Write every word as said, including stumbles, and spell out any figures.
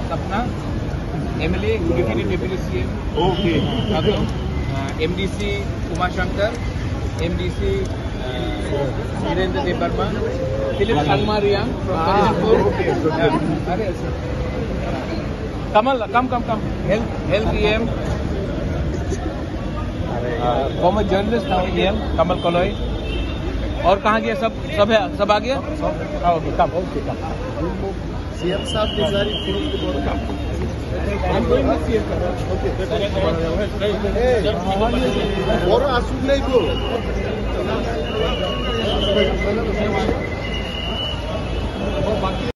सपना, MLA, deputy CM. Okay. MDC Uma Shankar, MDC Dhirendra Dev Verma, Philip Sangma Riang, अरे, Kamal, come, come, come. Health, health EM, former journalist EM Kamal Kaloi. और कहाँ गया सब? सब है, सब आ गया? हाँ, ओके, कम, ओके, कम। सीएम साहब की सारी फिल्म की बहुत कम। हम लोग सीएम साहब। ओके। ए, और आंसू नहीं दो।